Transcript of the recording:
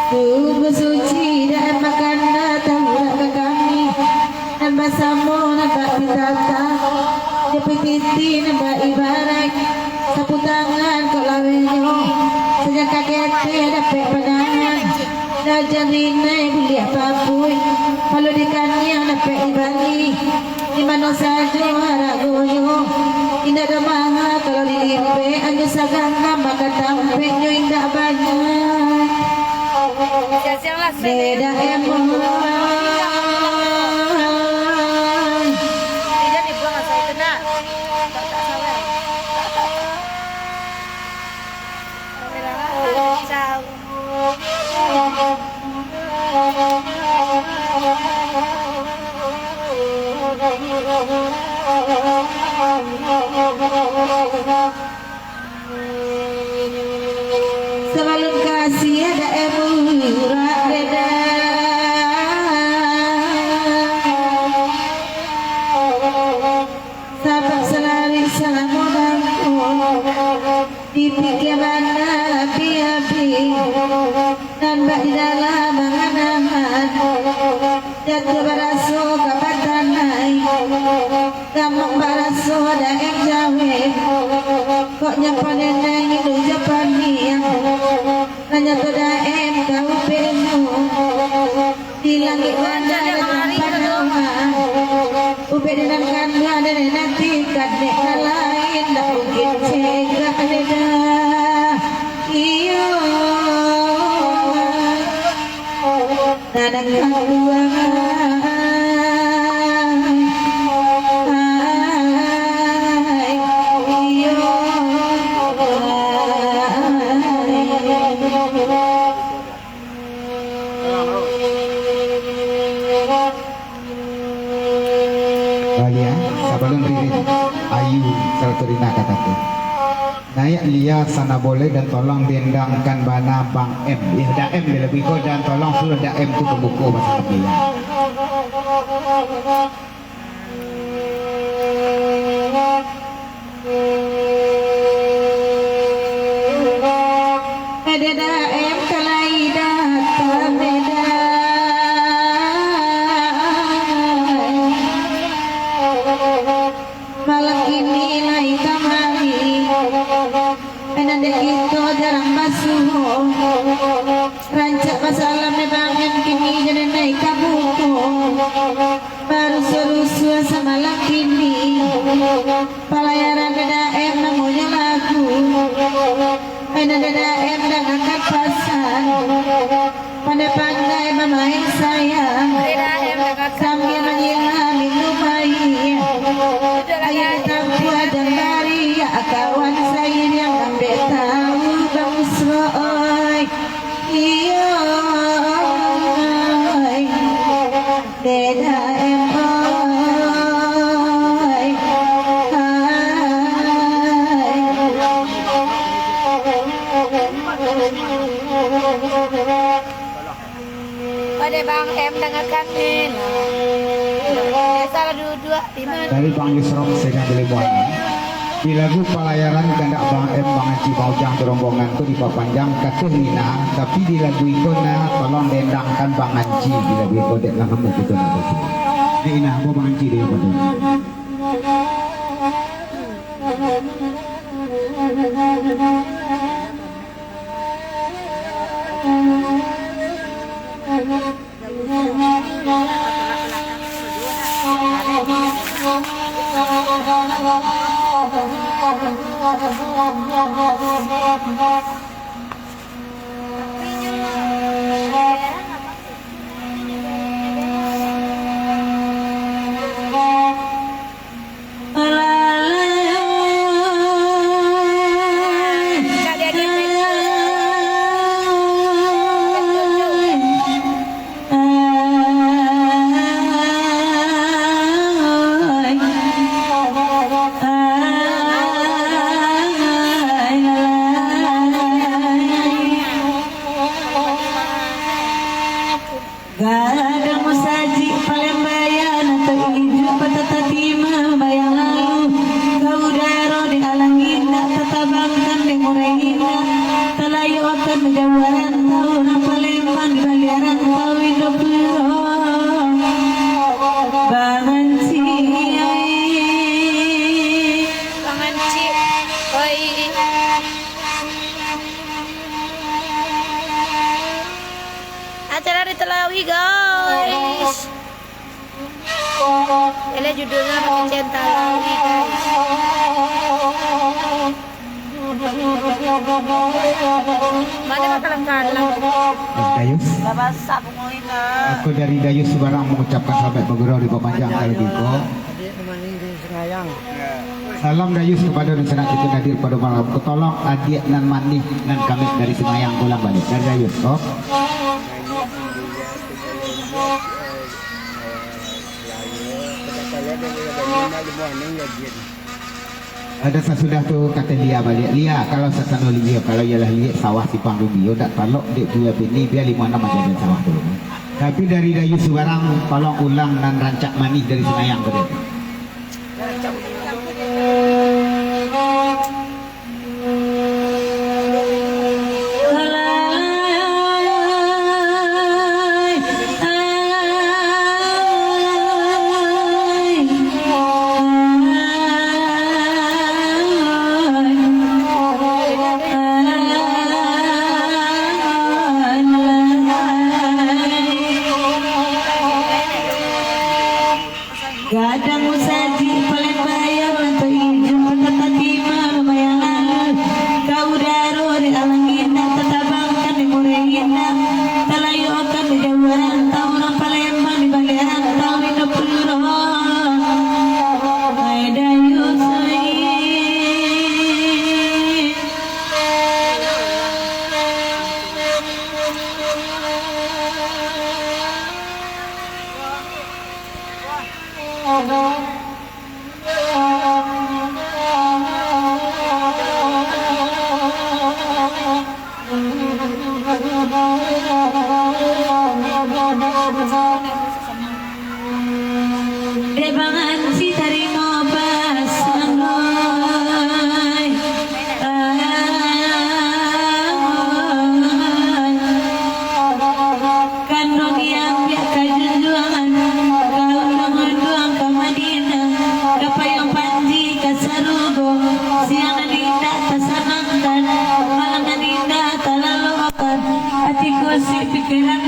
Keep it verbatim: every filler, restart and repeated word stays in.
Sungguah suci dek makan tahu ka kami, nan basamo nan bak pitata, jo pititi nan bak ibaraik, sapu tangan kok lawenyo, sajangka ketek dapek pandangan, dajan rinai buliah papuik, palu dikaniang dapek dibali. Di mano sajo haragonyo, indak ado maha kalau dilimpek, anyo saganam maka tampeknyo indak banyak. Siang-siang lah, Sule. Beda emang. Tidak dibuang asal itu, nak. Tak, tak sabar. Sabar, sabar. Sabalun kasih ada murah reda. Sabab salari salamo dangko. Dipikia bana abih-abih, nan bak di dalam angan-angan, jatuah baraso ka batanai, gamak baraso daeng jawek, kok nyo panenang indu jo paniang, nan nyato daeng ka ubeknyo. Di langik nan ada tampek nama, ubek di nan kanduang dari nanti, kadek nan lain dak mungkin cegak lidah. Iyo, nan kanduang, ai, iyo, ai. Bahagia, sabalun ririn, Ayu sarato Rina katakan, naiak lia sana boleh dan tolong diendangkan bana Bang M. Ya, Da M, bila biko dan tolong suruh Da M tu pembuko bahasa Indonesia. Ada Da M kalai datang, Da. Malam kini lai kamari. Nan dek kito jarang basuo. Rancak basalam dek Bang M kini jadi naiak ka buko. Barusuah-rusuah samalam kini. Palayaran dek Da M namonyo lagu. Nan dek Da M dangakan pasan. Pandai-pandai bamain sayang, sambia manyilam minum aia. Aia ditampuah jan bariak, kawan sairiang ambek tahu bangso, oi. Iyo, oi. Beda em, oi. Hai. Pada Bang M dangakan ni. Biasalah duduak di mana. Dari Bang Yusrok Segan Dilimuan. Di lagu Palayaran kandak Bang M, Bang Anci, Bang Ujang tu rombongan tu dipapanjang katuh Nina, tapi di lagu iko nah tolong dendangkan Bang Anci di lagu iko dek lah kamu gitu nah betul. Dek Ina, abo Bang Anci dek iko tu. Talawi, guys. Ela judulnya Makin Cinta Lawi, guys. Mana bakalan kalah? Dayus. Lah basah bungo ina. Aku dari Dayus Subarang mengucapkan selamat bergurau di Pamanjang kalau di ko. Adik nan manih di Singayang. Salam Dayus kepada dunsanak kito nan hadir pada malam ko. Tolong adiak nan manih nan kami dari Singayang pulang baliak. Dari Dayus, oh. Ada sasudah tu kato Lia baliak. Lia, kalau satano Lia, kalau ialah liek sawah Simpang Rumbio, dak talok dek Lia bini, bia limo anam aja den sawah tu. Tapi dari Dayus Subarang, tolong ulang nan rancak manih dari Singayang tadi. Gadang musajik palembayang, atau ijo kota Fatimah lumayan lalu. Ka udaro di alang indak, tatabangkan di mureh indak, talayokkan di jauah rantau, urang Palembang di baliak rantau, iduik pulo. Ai Dayus, ai. Dek bangan si tarimo pasan, oi. Kan dunia ambiak ka junjuangan, ka unduang-unduang ka Madinah, ka payuang panji ka sarugo, siang nan indak tasanangkan, malam nan indak talalokan, ati kusik pikiran